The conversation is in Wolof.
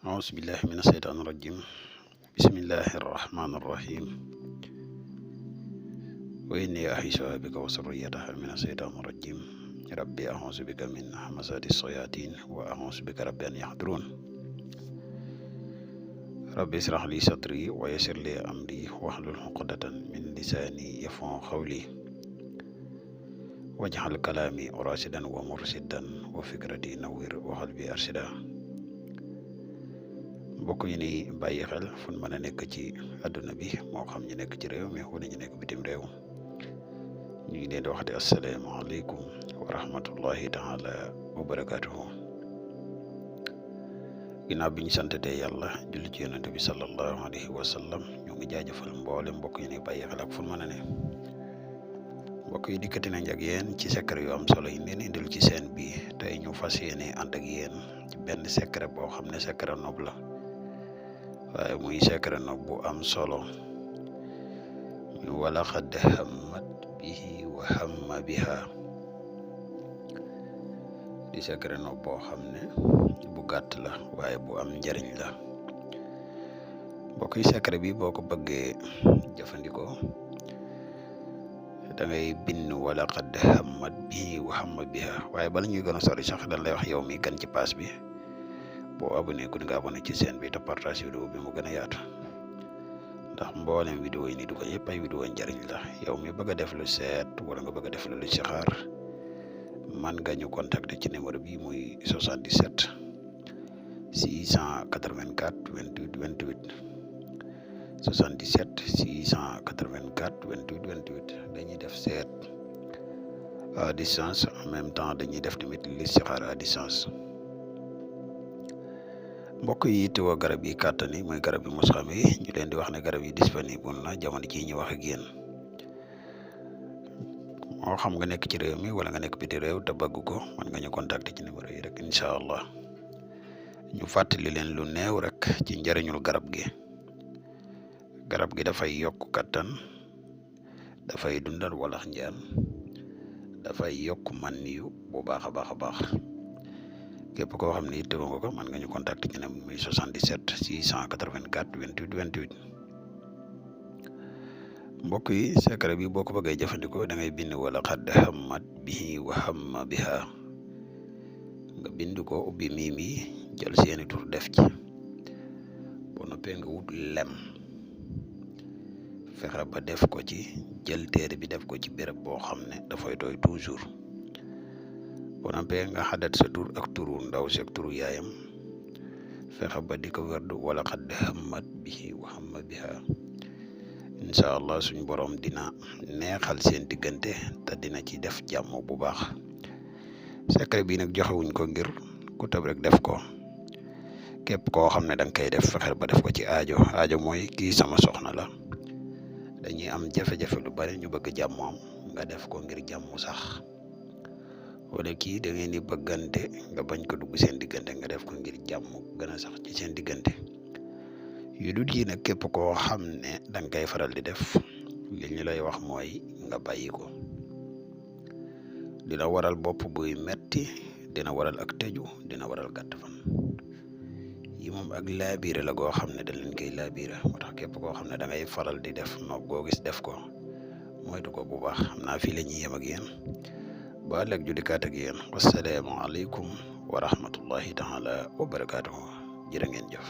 أعوذ بالله من الشيطان الرجيم بسم الله الرحمن الرحيم وإني أعيذها بك وذريتها من الشيطان الرجيم ربي أعوذ بك من همزات الشياطين وأعوذ بك ربي أن يحضرون ربي اشرح لي صدري ويسر لي أمري واحلل عقدة من لساني يفقهوا قولي واجعل كلامي راشدا ومرشدا وفكرتي نوير وقلبي أرشدا mbokk yi ni bàyyi xel fu mën a nekk ci àdduna bi moo xam ñu nekk ci réew mi wala ñu nekk bitim réew ñu ngi leen di waxati asalaamaaleykum wa rahmatullahi taala wa barakatuhu ginnaaw bi ñu santatee yàlla julli ci yonent bi sallallahu alayhi wa sallam ñu ngi jaajëfal mboole mbokk yi ni bàyyi xel ak fu mën a ne mbokk yi dikkati nañ ak yéen ci secret yu am solo yi leen indil ci seen bi tey ñu fas yéene ànd ak yéen ci benn secret boo xam ne secret nob la waaye muy secret nob bu am solo ñu wala xad hammat bihi wa hamma biha di secret nob boo xam ne bu gàtt la waaye bu am njariñ la mbokk yi secret bi boo ko bëggee jëfandikoo da ngay bind wala xad hammat bihi wa hamma biha waaye bala ñuy gën a sori sax dañ lay wax yow mi gan ci pass bi boo abonné ku nga abonné ci chaîne bi te partage vidéo bi mu gën a yaatu ndax mboolem vidéo yi ni du ko yëpp ay vidéo njariñ la yow mi bëgg a def lu seet wala nga bëgg a def lu listixaar man nga ñu contacter ci numéro bi muy 77 684 28 28 77 684 28 28 dañuy def seet à distance en même temps dañuy def tamit listixaar à distance mbokk yi teewoo garab yi kàttan yi mooy garab yi mos-xam yi ñu leen di wax ne garab yi disponible na jamono jii ñu wax ak yéen moo xam nga nekk ci réew mi wala nga nekk biti réew te bëgg ko mën nga ñu contacter ci numéro yi rek incha allah ñu fàttali leen lu néew rek ci njëriñul garab gi dafay yokk kattan dafay dundal walax njaan dafay yokk man yu bu baax a baax a baax. képp koo xam ne ittewoo nga ko mën nga ñu contacter ci numéro muy 77 684 28 28 mbokk yi secret bi boo ko bëggee jëfandikoo da ngay bind wala xad hammat bihi wa hamma biha nga bind ko ubbi miim yi jël seeni tur def ci boo noppee nga wut lem fexe ba def ko ci jël téere bi def ko ci béréb boo xam ne dafay tooy toujours boo nampee nga xadat sa tur ak turu ndaw si ak turu yaayam fexe ba di ko werdu wala xad hammat bihi wa hamma biha incha allah suñ borom dina neexal seen diggante te dina ci def jàmm bu baax secret bi nag joxewuñ ko ngir ku tëb rek def ko képp koo xam ne da nga koy def fexeel ba def ko ci aajo mooy kii sama soxna la dañuy am jafe-jafe lu bari ñu bëgg jàmm am nga def ko ngir jàmm sax wala kii da ngeen di bëggante nga bañ ko dugg seen diggante nga def ko ngir jàmm gën a sax ci seen diggante yu dul yi nag képp koo xam ne da nga koy faral di def li ñu lay wax mooy nga bàyyi ko dina waral bopp buy metti dina waral ak tëju dina waral gàtt fan yi moom ak laabiire la goo xam ne da leen koy laabiire moo tax képp koo xam ne da ngay faral di def noob goo gis def ko moytu ko bu baax xam naa fii la ñuy yem ak yéen ba ëllëg ju dikkaat ak yéen wassalaamu aleykum wa rahmatullahi taala wa barakaatuhu jërë ngeen jëf